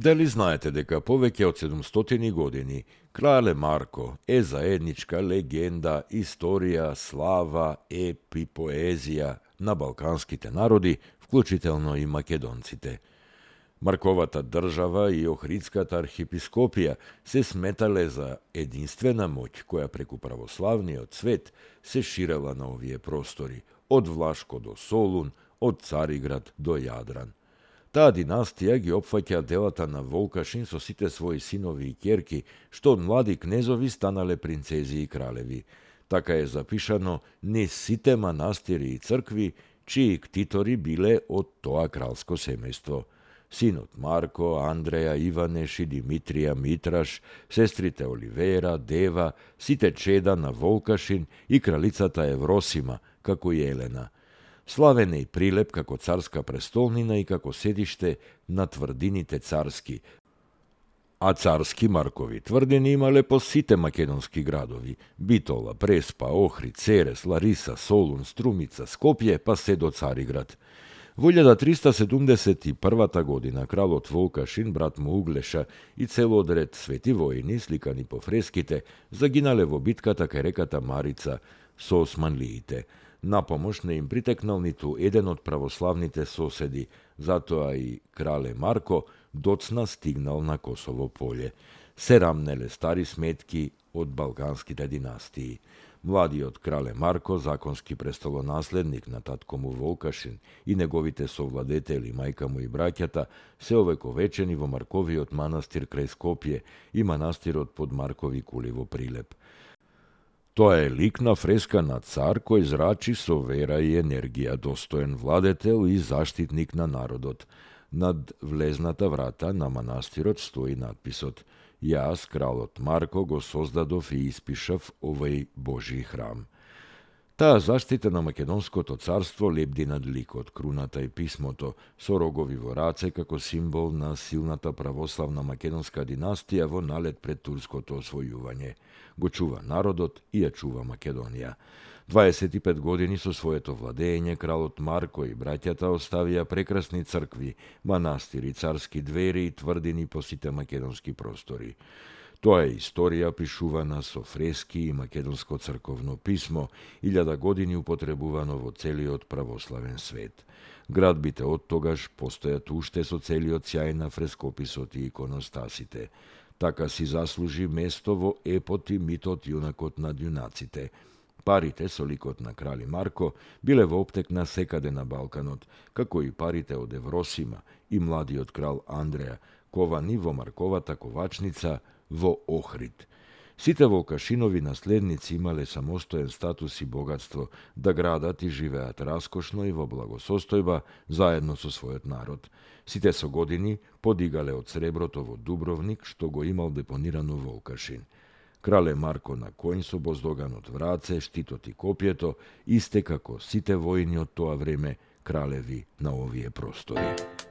Дали знаете дека повеќе од 700 години Крале Марко е заедничка легенда, историја, слава, епи, поезија на балканските народи, вклучително и македонците. Марковата држава и Охридската архиепископија се сметале за единствена моќ која преку православниот свет се ширела на овие простори, од Влашко до Солун, од Цариград до Јадран. Таа династија ги опфаќа делата на Волкашин со сите своји синови и ќерки, што од млади кнезови станале принцези и кралеви. Така е запишано не сите манастири и цркви, чии ктитори биле од тоа кралско семејство. Синот Марко, Андреја, Иванеш и Димитрија Митраш, сестрите Оливера, Дева, сите чеда на Волкашин и кралицата Евросима, како и Елена. Славен е и Прилеп како царска престолнина и како седиште на тврдините царски, а царски Маркови тврдини имале по сите македонски градови: Битола, Преспа, Охрид, Церес, Лариса, Солун, Струмица, Скопје, па се до Цариград. Во 1371 година кралот Волкашин, брат му Углеша и целиот ред свети воини, сликани по фреските, загинале во битката кај реката Марица со османлиите. На помош не им притекнал ниту еден од православните соседи, затоа и крале Марко доцна стигнал на Косово поле. Се рамнеле стари сметки од балканските династии. Младиот крале Марко, законски престолонаследник на татко му Волкашин и неговите совладетели, мајка му и браќата, се овековечени во Марковиот манастир крај Скопје и манастирот под Маркови кули во Прилеп. Тоа е лик на фреска на цар кој зрачи со вера и енергија, достоен владетел и заштитник на народот. Над влезната врата на манастирот стои надписот: Јас, кралот Марко, го создадов и испишав овој Божи храм. Таа заштита на Македонското царство лебди над ликот, круната и писмото, со рогови во раце како символ на силната православна македонска династија во налет пред турското освојување. Го чува народот и ја чува Македонија. 25 години со своето владење кралот Марко и браќата оставија прекрасни цркви, манастири, царски двери и тврдини по сите македонски простори. Тоа е историја пишувана со фрески и македонско црковно писмо, 1000 години употребувано во целиот православен свет. Градбите од тогаш постојат уште со целиот сјај на фрескописот и иконостасите. Така си заслужи место во епот и митот Јунакот над јунаците. Парите со ликот на крали Марко биле во оптек на секаде на Балканот, како и парите од Евросима и младиот крал Андреја, ковани во Марковата ковачница во Охрид. Сите Волкашинови наследници имале самостоен статус и богатство, да градат и живеат раскошно и во благосостојба заедно со својот народ. Сите со години подигале од среброто во Дубровник, што го имал депонирано Волкашин. Крале Марко на коњ со боздоганот в раце, штитот и копјето, исте како сите војни од тоа време кралеви на овие простори.